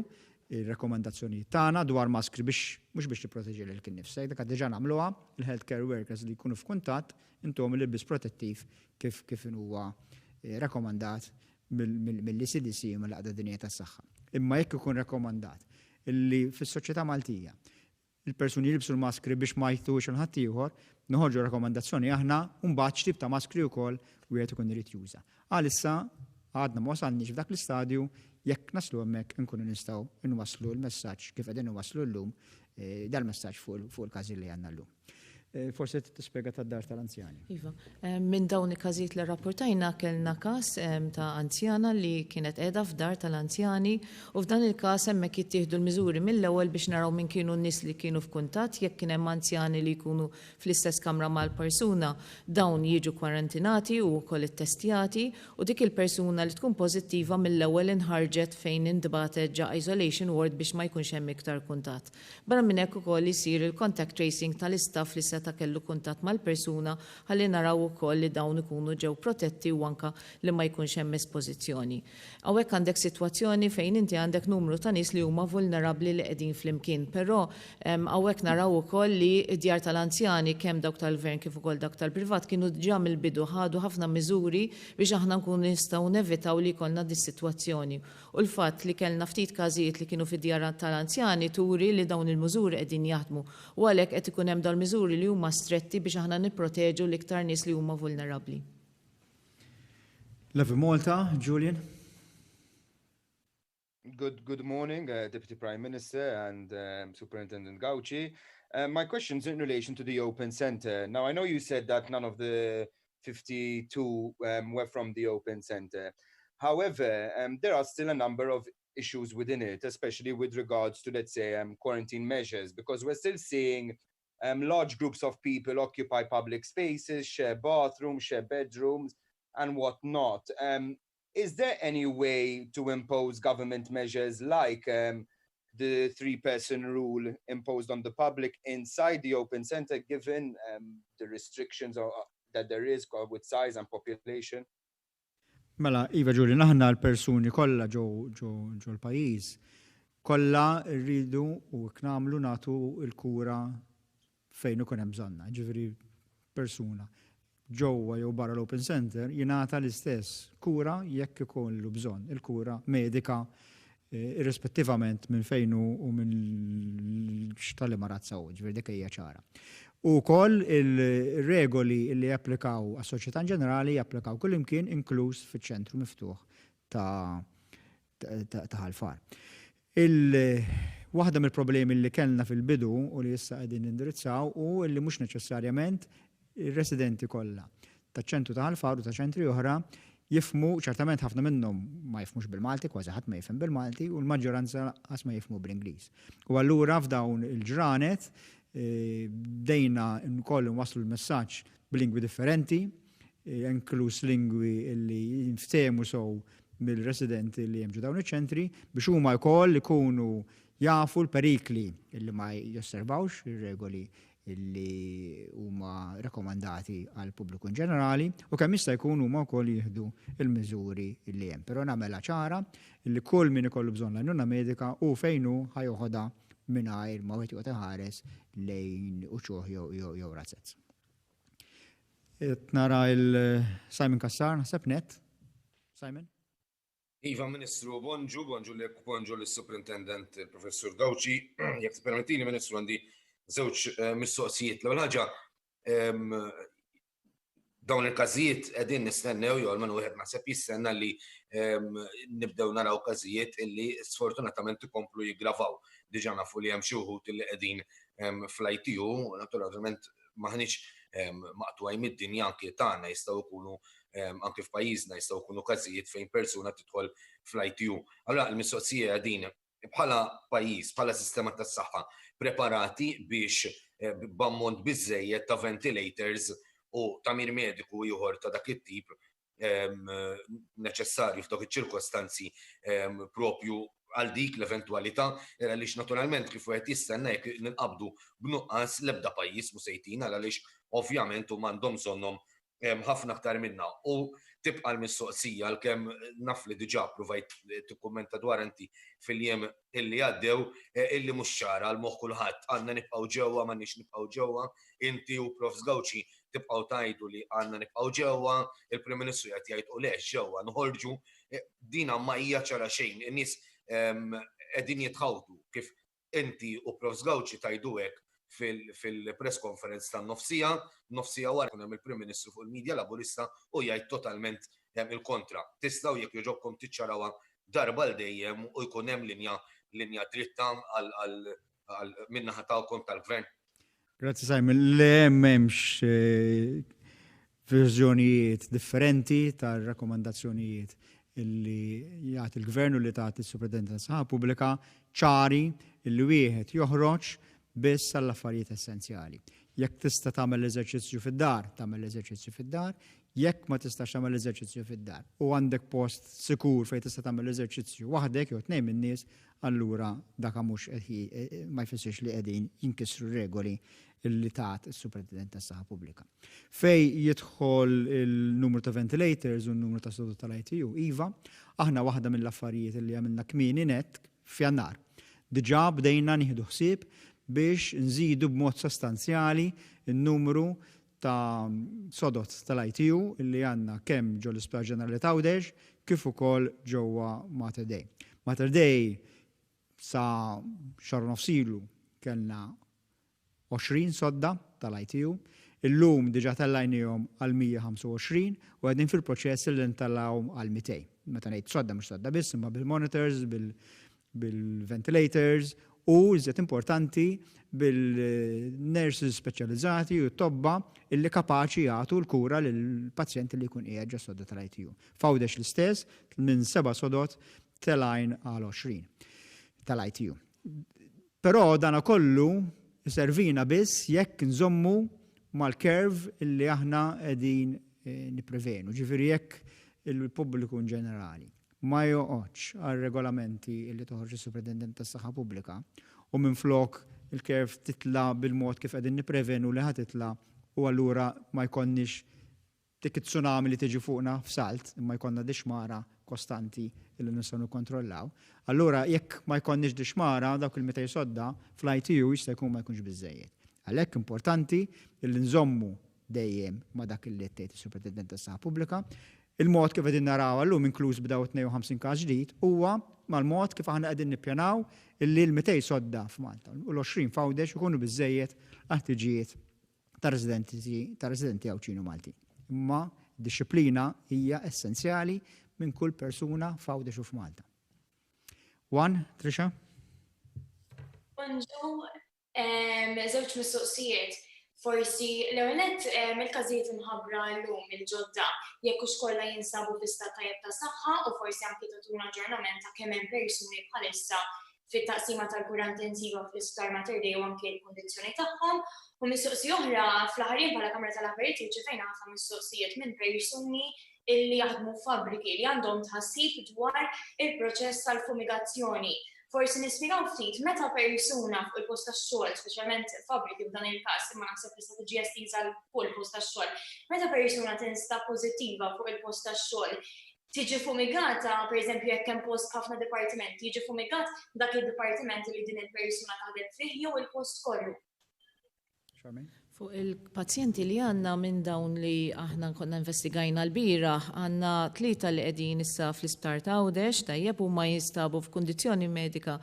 ir-rakkomandazzjonijiet tagħna dwar maskri biex mhux biex tipproteġi lilek innifsek, dak diġà nagħmluha, il-healthcare workers li jkunu f'kuntatt intuhom il-ilbies protettiv kif kif huwa eh, rakkomandat mill-ECDC u mill-Għaqda Dinjija tas-Saħħa. Imma jekk ikun rakkomandat illi fis-soċjetà Maltija il-persuni jilbsu l-maskri biex ma jtux il ħaddieħor, noħorġu rakkomandazzjoni aħna u mbagħad x'tip ta' maskri wkoll wieħed ikun irid juża. Għalissa għadna ma wasalniex f'dak l-istadju, jekk naslu hemmhekk inkunu nistgħu nwasslu l-messaġġ kif qegħdin inwasslu llum eh, dal-messaġġ fuq il-każi li għandna llum. Eh, forsi tispjega tad-dar tal-anzjani. Iva, eh, minn dawn il-każijiet li rapportajna kellna każ eh, ta' anzjana li kienet qiegħda f'dar tal-anzjani u f'dan il-każ hemmhekk jittieħdu l-miżuri mill-ewwel biex naraw min kienu n-nies li kienu f'kuntatt jekk kien hemm anzjani li jkunu fl-istess kamra mal-persuna dawn jiġu kwarantinati u wkoll ittestjati u dik il-persuna li tkun pożittiva mill-ewwel inħarġet fejn intbagħtet ġa isolation ward biex ma jkunx hemm iktar kuntatt. Barra minn hekk ukoll isir il-contact tracing tal-istaff li se seta' kellu kuntatt mal-persuna ħalli naraw ukoll li dawn ikunu ġew protetti u anke li ma jkunx hemm espożizzjoni. Hawnhekk għandek sitwazzjoni fejn inti għandek numru ta' nies li huma vulnerabbli li qegħdin flimkien, però hawnhekk naraw ukoll li d-djar tal-anzjani kemm dawk tal-Gvern kif ukoll dawk tal-privat kienu diġà mill-bidu ħadu ħafna miżuri biex aħna nkunu nistgħu nevitaw li jkollna dis-sitwazzjoni. U l-fatt li kellna ftit każijiet li kienu fid-djar tal-anzjani turi li dawn il-mużuri qegħdin jaħdmu u għalhekk qed ikun hemm dawn il-miżuri li huma stretti biex aħna nipproteġu l-iktar nies li huma vulnerabbli. Lovin Malta, Julian. Good, good morning, uh, Deputy Prime Minister and um, Superintendent Gauci. Uh, my question is in relation to the Open Center. Now, I know you said that none of the 52 um, were from the Open Center. However, um, there are still a number of issues within it, especially with regards to, let's say, um, quarantine measures, because we're still seeing um, large groups of people occupy public spaces, share bathrooms, share bedrooms, and whatnot. Um, is there any way to impose government measures like um, the three-person rule imposed on the public inside the open center, given um, the restrictions or, uh, that there is with size and population? Mela, Iva Ġulin, aħna l-persuni kollha ġo l-pajjiż kollha rridu u nagħmlu nagħtu l-kura fejn ikun hemm bżonnha. Ġifieri persuna ġewwa jew barra l-open center jingħata l-istess kura jekk ikollu bżonn il-kura medika eh, irrispettivament minn fejn hu u minn x'tal-liema razza hu, ġifieri dik hija ċara. U wkoll il-regoli li japplikaw għas-soċjetà in ġenerali japplikaw kullimkien inkluż fiċ-ċentru miftuħ ta' ta' Ħal Far. Waħda mill-problemi li kellna fil-bidu u li issa qegħdin nindirizzaw hu li mhux neċessarjament ir-residenti kollha taċ-ċentru ta' Ħal Far u ta' ċentri oħra jifhmu, ċertament ħafna minnhom ma jifhmux bil-Malti, kważi ħadd ma jifhem bil-Malti u l-maġġoranza lanqas ma jifhmu bl-Ingliż. U allura f'dawn il-ġranet bdejna wkoll inwasslu l-messaġġ b'lingwi differenti, inkluż lingwi li jinftehmu sew mill-residenti li hemm ġo dawn iċ-ċentri biex huma wkoll ikunu jafu l-perikli li ma josservawx ir-regoli li huma rekomandati għal pubbliku in ġenerali u kemm jista' jkun huma wkoll jieħdu l-miżuri li hemm. Però nagħmilha ċara li kull min ikollu bżonn l-għajnuna medika hu fejn hu ħa joħodha mingħajr ma wieħed joqgħod iħares lejn uċuħ jew razzett. Qed nara il-Simon Cassar, naħseb net. Simon? Iva Ministru, bonġu, bonġu lek, bonġu lis-Superintendent il-Professur Gauci. Jekk tippermettili Ministru għandi żewġ eh, mistoqsijiet. L-ewwel ħaġa ehm, dawn il-każijiet qegħdin nistennew jew almenu wieħed naħseb jistenna li ehm, nibdew naraw każijiet illi sfortunatament ikomplu jiggravaw. Diġà nafu li hemm xi wħud illi qegħdin ehm, fl-ITU, naturalment maħniex ehm, maqtugħin mid-dinja anki tagħna jistgħu jkunu anki f'pajjiżna jistgħu jkunu każijiet fejn persuna tidħol fl-ITU. Allura l-mistoqsija din bħala pajjiż, bħala sistema tas-saħħa preparati biex eh, b'ammont biżejjed ta' ventilators u tamir mediku ieħor ta' dak it-tip neċessarju f'dawk iċ-ċirkostanzi propju għal dik l-eventwalità, għaliex naturalment kif wieħed jistenna jekk ninqabdu b'nuqqas l-ebda pajjiż mhu se jtina għaliex ovvjament huma għandhom bżonnhom ħafna aktar minna. U tibqa' l-mistoqsija għalkemm naf li diġà ppruvajt tikkummenta dwar inti fil-jiem illi għaddew eh, illi mhux ċara għal moħħ kulħadd għandna nibqgħu ġewwa m'għandniex nibqgħu ġewwa, inti u Prof. Gauci tibqgħu tgħidu li għandna nibqgħu ġewwa, il-Prim Ministru qed jgħid u le ġewwa noħorġu, eh, dina ma hija ċara xejn, in-nies ehm, qegħdin jitħawdu kif inti u Prof. Gauci tgħidu hekk fil-press conference tan-nofsija, nofsija wara jkun hemm il-Prim Ministru fuq il-media Laburista u jgħid totalment ehm, il-kontra. Tistgħu jekk jogħġobkom tiċċarawha darba għal dejjem u jkun hemm linja linja dritta għal min-naħa tagħkom tal-Gvern. Grazzi Simon. Le m'hemmx eh, verżjonijiet differenti tar-rakkomandazzjonijiet illi jagħti l-Gvern u li tagħti s-Supretendent tas-Saħħa Pubblika ċari illi wieħed joħroġ biss għall-affarijiet essenzjali. Jekk tista' tagħmel l-eżerċizzju fid-dar, tagħmel l-eżerċizzju fid-dar. Jekk ma tistax tagħmel eżerċizzju fid-dar u għandek post sikur fejn tista' tagħmel eżerċizzju waħdek jew tnejn min-nies, allura dak mhux ma jfissirx li qegħdin jinkisru regoli li tat is-Supretendent tas-Saħħa Pubblika. Fejn jidħol il-numru ta' ventilators u n-numru ta' sodod tal-ITU, iva, aħna waħda mill-affarijiet li għamilna kmieni nett f'Jannar. Diġà bdejna nieħdu ħsieb biex nżidu b'mod sostanzjali n-numru ta' sodod tal-ITU li għandna kemm ġo l-Isptar Ġenerali t'Għawdex kif ukoll ġewwa Mater Dei. Mater Dei sa xahar u nofs ilu kellna 20 sodda tal-ITU, illum diġà tellajnihom għal 125 u qegħdin fil-proċess li ntellgħuhom għal 200. Meta ngħid sodda mhux sodda biss imma bil-monitors, bil-ventilators u, iżjed importanti, bil-nurses speċjalizzati u tobba illi kapaċi jagħtu l-kura lill-pazjenti li jkun qiegħed ġo sodda tal-ITU. F'Għawdex l-istess, minn seba' sodod telgħin għal 20 tal-ITU. Però dana kollu jservina biss jekk nżommu mal-curve illi aħna qegħdin nipprevenu, ġifieri jekk il-pubbliku in ġenerali ma joqgħodx għar-regolamenti li toħroġ is-Supretendent tas-Saħħa Pubblika u minflok il-curve titla' bil-mod kif qegħdin nipprevenu li ħa titla' u allura ma jkollniex dik it-tsunami li tiġi fuqna f'salt imma jkollna di xmara kostanti li nistgħu nikkontrollaw. Allura jekk ma jkollniex di xmara dawk il-200 sodda fl-ITU jista' jkun ma jkunx biżżejjed. Għalhekk importanti li nżommu dejjem ma' dak li qed tgħid is-Supretendent tas-Saħħa Pubblika. Il-mod kif qegħdin narawha llum inkluż b'dawn it-52 każ ġdid huwa mal-mod kif aħna qegħdin nippjanaw illi l-200 sodda f'Malta u l-20 f'Għawdex ikunu biżżejjed għall-ħtiġijiet tar-residenti tar-residenti Għawdxin u Maltin. Imma d-dixxiplina hija essenzjali minn kull persuna f'Għawdex u f'Malta. One, Trisha? Bonġu, Żewġ mistoqsijiet. Forsi l-ewwel nett il-każijiet imħabbra llum il-ġodda jekk hux kollha jinsabu fi stat tajjeb ta' saħħa u forsi anki tagħtuna aġġornament ta' kemm hemm persuni bħalissa fit-taqsima tal-kura intensiva fl-Isptar Mater Dei u anki l-kundizzjoni tagħhom. U mistoqsija oħra, fl-aħħar jiem bħala Kamra tal-Aħbarijiet irċevejna ħafna mistoqsijiet minn persuni illi jaħdmu f'fabbriki li għandhom tħassib dwar il-proċess tal-fumigazzjoni. Forsi nispjegaw ftit meta persuna fuq il-post tax-xogħol, speċjalment fabbriki f'dan il-każ, imma naħseb tista' tiġi estiża għal kull post tax-xogħol, meta persuna tinstab pożittiva fuq il-post tax-xogħol, tiġi fumigata, pereżempju jekk hemm post b'ħafna dipartimenti, jiġi fumigat dak id-dipartiment li din il-persuna taħdem fih jew il-post kollu. Charmaine? Fuq il-pazjenti li għandna minn dawn li aħna konna investigajna lbieraħ, għandna tlieta li qegħdin issa fl-Isptar ta' Għawdex, tajjeb, huma jinstabu f'kundizzjoni medika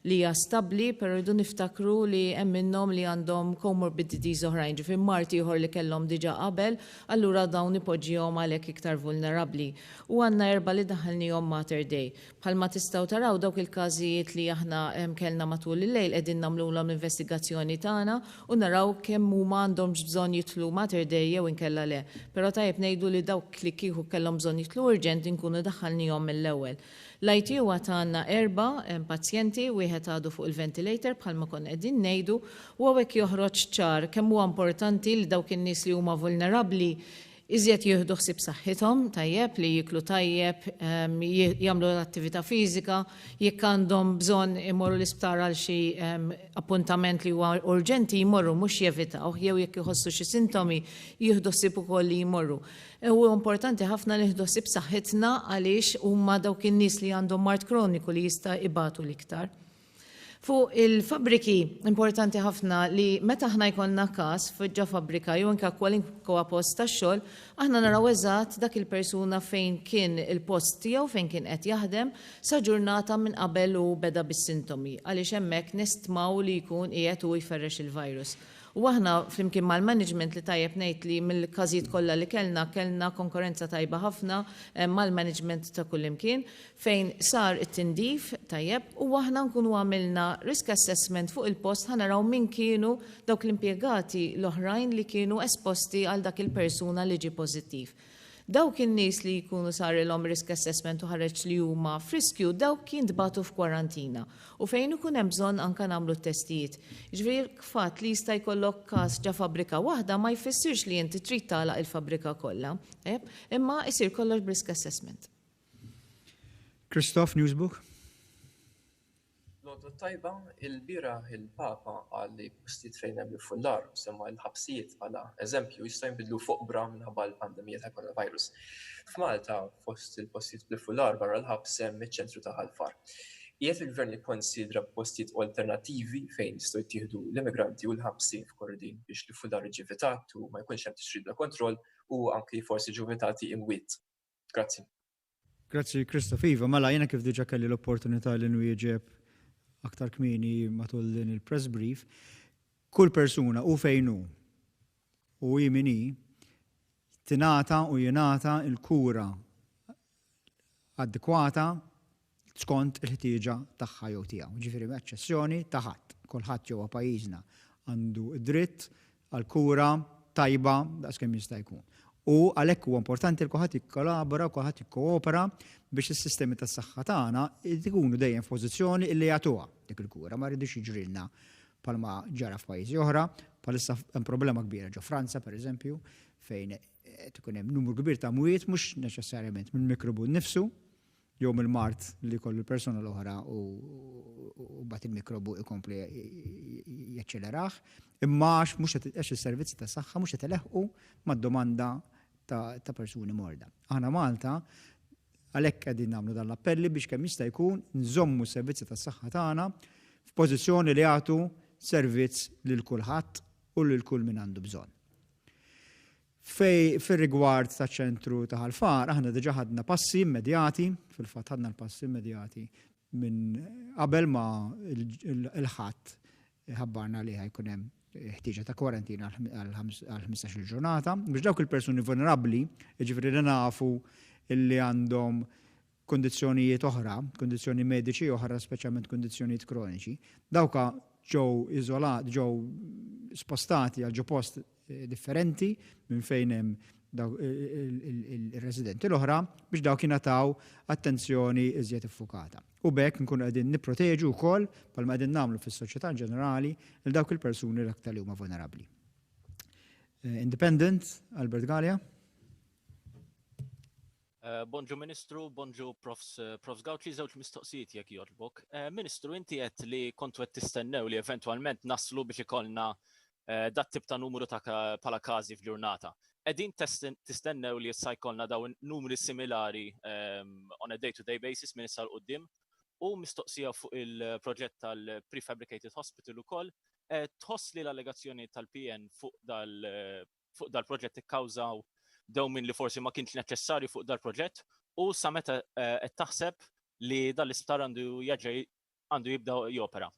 li hija stabbli, però rridu niftakru li hemm minnhom li għandhom comorbidities oħrajn, ġifieri mard ieħor li kellhom diġà qabel, allura dawn ipoġġihom għalhekk iktar vulnerabbli. U għandna erbgħa li daħħalnihom Mater Dei. Bħalma tistgħu taraw dawk il-każijiet li aħna kellna matul il-lejl qegħdin nagħmlulhom l-investigazzjoni tagħna u naraw kemm huma għandhomx bżonn jidħlu Mater Dei jew inkella le. Però tajjeb ngħidu li dawk li kieku kellhom bżonn jidħlu urġent inkunu daħħalnihom mill-ewwel. L-ITU għad għandna erbgħa pazjenti, wieħed għadu fuq il-ventilator bħalma konna qegħdin ngħidu u hawnhekk joħroġ ċar kemm huwa importanti li dawk in-nies li huma vulnerabbli Iżjed jieħdu ħsieb saħħithom, tajjeb, li jieklu tajjeb, jagħmlu l-attività fiżika, jekk għandhom bżonn imorru l-isptar għal xi appuntament li huwa urġenti jmorru mhux jevitawh jew jekk iħossu xi sintomi jieħdu ħsieb ukoll li jmorru. Huwa importanti ħafna li nieħdu ħsieb saħħitna għaliex huma dawk in-nies li għandhom mard kroniku li jista' ibatu l-iktar. Fuq il-fabbriki, importanti ħafna li meta aħna jkollna każ ġo fabbrika jew anke kwalinkwa post tax-xogħol, aħna naraw eżatt dak il-persuna fejn kien il-post tiegħu fejn kien qed jaħdem sa ġurnata minn qabel hu beda bis-sintomi għaliex hemmhekk nestmaw li jkun qiegħed hu jferrex il-virus. U aħna flimkien mal-management li tajjeb ngħid li mill-każijiet kollha li kellna, kellna konkorrenza tajba ħafna mal-management ta' kullimkien fejn sar it-tindif tajjeb u aħna nkunu għamilna risk assessment fuq il-post ħa naraw min kienu dawk l-impjegati l-oħrajn li kienu esposti għal dak il-persuna li ġie pożittiv. Dawk in-nies li jkunu sarilhom risk assessment u ħareġ li huma f'riskju, dawk jintbagħtu f'kwarantina u fejn ikun hemm bżonn anke nagħmlu t-testijiet. Jiġifieri l-fatt li jista' jkollok każ ġa fabbrika waħda ma jfissirx li inti trid tagħlaq il-fabbrika kollha, imma jsir kollox b'risk assessment. Christoph, Newsbook. L-għodwa t-tajba, ilbieraħ il-Papa qal li postijiet fejn hemm l-ifullar u semma l-ħabsijiet bħala eżempju jistgħu jinbidlu f'oqbra minħabba l-pandemija tal-coronavirus. F'Malta, fost il-postijiet bl-ifullar barra l-ħabs hemm iċ-ċentru ta' Ħal Far. Qiegħed il-Gvern jikkonsidra postijiet alternattivi fejn jistgħu jittieħdu l-immigranti u l-ħabsin f'Kordin biex l-ifullar jiġi evitat u ma jkunx hemm tixrid bla kontroll u anki forsi jiġu evitati imwiet. Grazzi. Grazzi Christoph. Iva, mela jiena kif diġa kelli l-opportunità li nwieġeb aktar kmieni matul din il-press brief, kull persuna u fejn hu u hi min hi tingħata u jingħata l-kura adekwata skont il-ħtieġa tagħha jew tiegħu. Ġifieri eċċezzjoni ta' ħadd. Kulħadd ġewwa pajjiżna għandu d-dritt għal kura tajba daqskemm jista' jkun. U għalhekk huwa importanti li kulħadd jikkolabora u kulħadd jikkoopera biex is-sistemi tas-saħħa tagħna jkunu dejjem f'pożizzjoni li jagħtuha dik il-kura. Ma rridux jiġrilna bħalma ġara f'pajjiżi oħra, bħalissa hemm problema kbira ġo Franza pereżempju, fejn qed ikun hemm numru kbir ta' mwiet mhux neċessarjament mill-mikrobu nnifsu, jew mill-mard li jkollu l-persuna l-oħra u mbagħad il-mikrobu jkompli jaċċelerah, imma għax mhux għax is-servizzi ta' saħħa mhux qed ileħqu mad-domanda ta' persuni morda. Aħna Malta għalhekk qegħdin nagħmlu dan l-appelli biex kemm jista' jkun nżommu s-servizzi tas-saħħa tagħna f'pożizzjoni li jagħtu servizz lil kulħadd u lil kull min għandu bżonn. Fej fir-rigward taċ-ċentru ta' Ħal Far, aħna diġà ħadna passi immedjati, fil-fatt ħadna l-passi immedjati minn qabel ma l-Ħadd ħabbarna li ħajkun hemm ħtieġa ta' kwarantina għal 15-il ġurnata biex dawk il-persuni vulnerabbli, jiġifieri li nafu li għandhom kundizzjonijiet oħra, kundizzjoni mediċi oħra, speċjalment kundizzjonijiet kroniċi, dawka ġew iżolat, ġew spostati għal ġo post eh, differenti minn fejn hemm il-residenti l-oħra biex dawk jingħataw attenzjoni iżjed iffukata. U b'hekk nkunu qegħdin nipproteġu wkoll bħalma qegħdin nagħmlu fis-soċjetà ġenerali lil dawk il-persuni l-aktar li huma vulnerabbli. Eh, Independent, Albert Galea. Eh, bonġu Ministru, bonġu Profs, eh, Profs Gauci, żewġ mistoqsijiet jekk jogħġbok. Eh, Ministru, inti qed li kontu qed tistennew li eventwalment naslu biex ikollna dat tip ta' numru ta' bħala każi f'ġurnata. Qegħdin tistennew li issa jkollna dawn numri similari ehm, on a day-to-day basis minn issa 'l quddiem u mistoqsija fuq il-proġett tal-prefabricated hospital ukoll, tħoss li l-allegazzjoni tal-PN fuq dal fuq dal-proġett ikkawżaw dewmien li forsi ma kienx neċessarju fuq dal-proġett u sa meta eh, qed taħseb li dal-isptar għandu jerġa' għandu jibda jopera.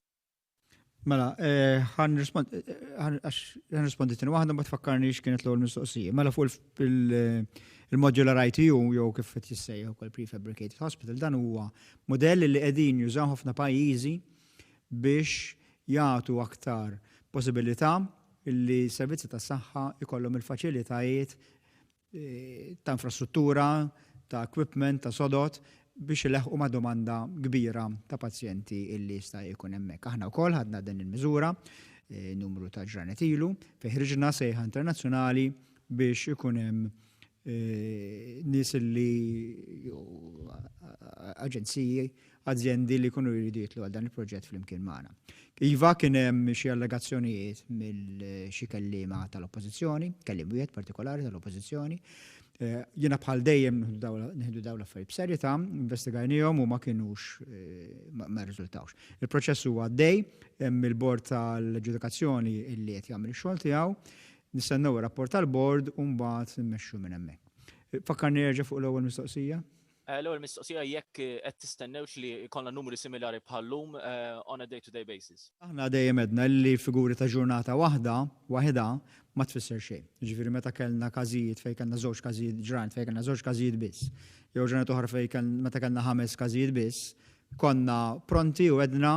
Mela, eh, ħan rispondi tin waħda ma tfakkarni x'kienet l-ewwel mistoqsija. Mela fuq il-modular ITU jew kif qed jissejjaħ ukoll prefabricated hospital dan huwa modell li qegħdin jużaw ħafna pajjiżi biex jagħtu aktar possibilità li s-servizzi tas-saħħa jkollhom il-faċilitajiet ta' infrastruttura, ta' equipment, ta' sodod biex ileħħqu ma' domanda kbira ta' pazjenti illi jista' jkun hemmhekk. Aħna wkoll ħadna din il-miżura numru ta' ġranet ilu fejn ħriġna sejħa internazzjonali biex ikun hemm nies li aġenziji, azjendi li jkunu jridu jitlu għal dan il-proġett flimkien magħna. Iva kien hemm xi allegazzjonijiet mill xi kelliema tal-Oppożizzjoni, kelliem wieħed partikolari tal-Oppożizzjoni. Eh, jiena bħal dejjem nieħdu dawn l-affarijiet b'serjetà, investigajnihom u ma kinux eh, ma rriżultawx. Il-proċess huwa għaddej, hemm il-bord tal-ġudikazzjoni illi qed jagħmel ix-xogħol tiegħu, nistennew ir-rapport tal-bord u mbagħad nimmexxu minn hemmhekk. Fakkarni erġa' fuq l-ewwel mistoqsija. Eh, l-ewwel mistoqsija jekk eh, qed tistennewx li jkollna numri similari bħal-lum eh, on a day-to-day basis. Aħna dejjem għedna li figuri ta' ġurnata waħda, waħedha, ma tfisser xejn. Jiġifieri meta kellna każijiet fejn kellna żewġ każijiet ġranet fejn kellna żewġ każijiet biss, jew ġranet oħra fejn meta kellna ħames każijiet biss, konna pronti u għedna.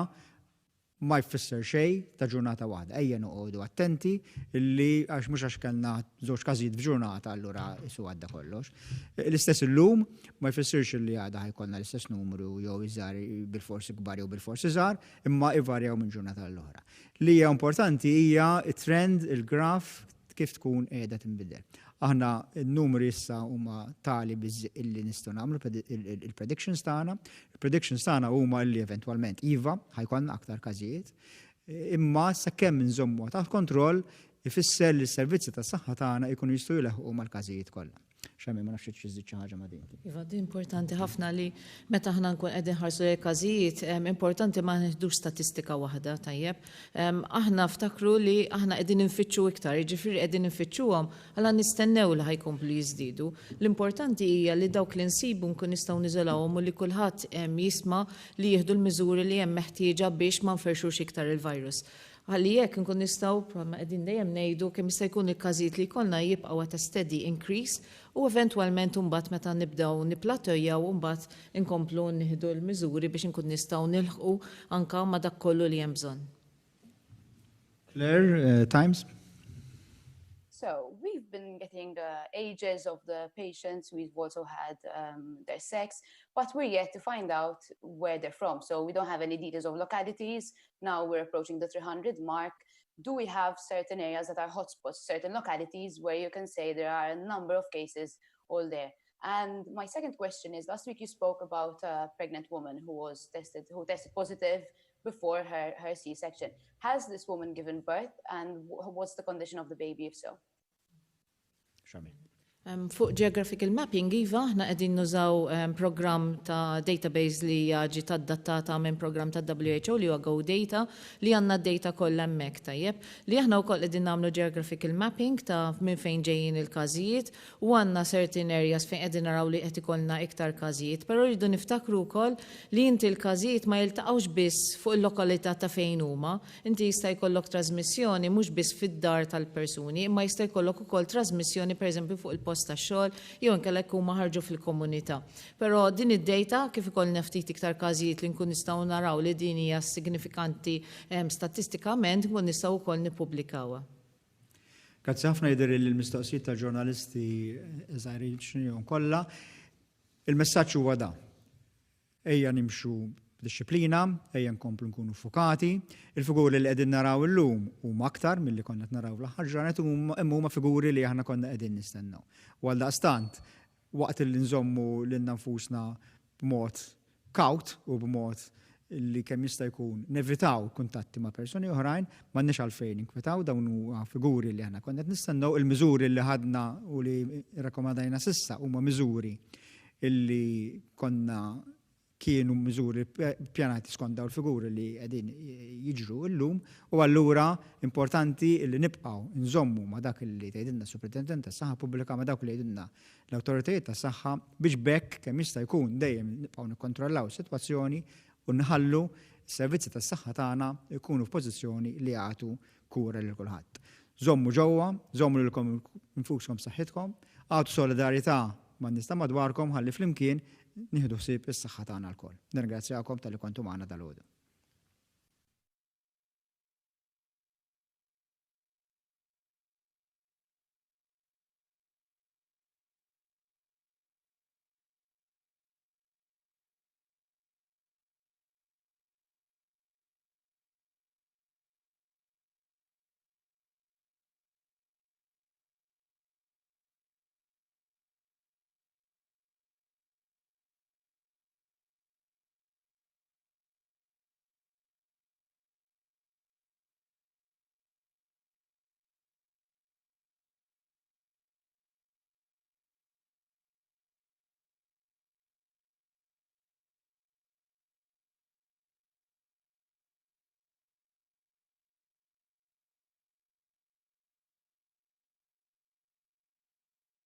Ma jfisser xejn ta' ġurnata waħda. Ejja noqogħdu attenti li għax mhux għax kellna żewġ każijiet f'ġurnata allura isu għadda kollox. L-istess illum ma jfissirx li għada ħa jkollna l-istess numru jew iżgħar bilfors ikbar jew bilfors iżgħar, imma ivarjaw minn ġurnata għall-oħra. Li hija importanti hija t-trend, il-graf kif tkun qiegħda tinbidel. Aħna n-numri issa huma tali illi nistgħu nagħmlu il-predictions tagħna. Il-predictions tagħna huma illi eventwalment iva ħa jkollna aktar każijiet, imma sakemm inżommu taħt kontroll ifisser li s-servizzi tas-saħħa tagħna jkunu jistgħu jleħqu mal-każijiet kollha. Xami, ma nafx xi xi ħaġa ma' din. Iva, din importanti ħafna li meta aħna nkun qegħdin nħarsu lejn każijiet, importanti ma nieħdux statistika waħda, tajjeb. Aħna ftakru li aħna qegħdin infittxu iktar, jiġifieri qegħdin infittxuhom għala nistennew li ħa jkomplu jiżdiedu. L-importanti hija li dawk li nsibu nkun nistgħu niżolawhom u li kulħadd jisma' li jieħdu l-miżuri li hemm meħtieġa biex ma nferxux iktar il-virus. Ħalli hekk inkun nistgħu, bħalma qegħdin dejjem ngħidu, kemm jista' jkun il-każijiet li jkollna jibqgħu at a steady increase u eventwalment imbagħad meta nibdew nipplatejaw imbagħad inkomplu nieħdu l-miżuri biex inkun nistgħu nilħqu anke ma' dak kollu li hemm bżonn. Claire, Times. So we've been getting the ages of the patients, we've also had um, their sex, but we're yet to find out where they're from. So we don't have any details of localities. Now we're approaching the 300 mark. Do we have certain areas that are hotspots, certain localities where you can say there are a number of cases all there? And my second question is, last week you spoke about a pregnant woman who was tested, who tested positive before her, her C-section. Has this woman given birth and what's the condition of the baby if so? Shami. Fuq geographical mapping, iva, aħna qegħdin nużaw programm ta' database li hija ġiet adattata minn programm ta' WHO li huwa GoData li għandna d-data kollha hemmhekk, tajjeb. Li aħna wkoll qegħdin nagħmlu geographical mapping ta' minn fejn ġejjin il-każijiet u għandna certain areas fejn qegħdin naraw li qed ikollna iktar każijiet, però rridu niftakru wkoll li inti l-każijiet ma jiltaqgħux biss fuq il-lokalità ta' fejn huma. Inti jista' jkollok trażmissjoni mhux biss fid-dar tal-persuni, imma jista' jkollok ukoll trażmissjoni pereżempju fuq il-post tax-xogħol jew inkella jekk huma ħarġu fil-komunità. Però din id-data, kif ikollna ftit iktar każijiet li nkun nistgħu naraw li din hija signifikanti statistikament, nkun nistgħu wkoll nippubblikawha. Grazzi ħafna jidher li l-mistoqsijiet tal-ġurnalisti eżawrejnihom kollha. Il-messaġġ huwa da. Ejja nimxu b'dixxiplina, ejja nkomplu nkunu fukati. Il-figuri li qegħdin naraw illum huma aktar milli konna qed naraw l-aħħar ġranet imma huma figuri li aħna konna qegħdin nistennew. U għaldaqstant, waqt li nżommu lilna nfusna b'mod kawt u b'mod li kemm jista' jkun nevitaw kuntatti ma' persuni oħrajn, m'għandniex għalfejn ninkwetaw dawn huma figuri li aħna konna qed nistennew, il-miżuri li ħadna u li rrakkomandajna s'issa huma miżuri illi konna kienu miżuri ppjanati skont dawn il-figuri li qegħdin jiġru llum u allura importanti li nibqgħu nżommu ma' dak li tgħidilna s-Supretendent tas-Saħħa Pubblika ma' dawk li jgħidulna l-awtoritajiet tas-saħħa biex b'hekk kemm jista' jkun dejjem nibqgħu nikkontrollaw is-sitwazzjoni u nħallu s-servizzi tas-saħħa tagħna jkunu f'pożizzjoni li jagħtu kura lil kulħadd. Żommu ġewwa, żommu lilkom infuskom b'saħħitkom, agħtu solidarjetà man-nies ta' madwarkom ħalli flimkien nieħdu ħsieb is-saħħa tagħna lkoll. Nirringrazzjakom talli kontu magħna dalgħodu.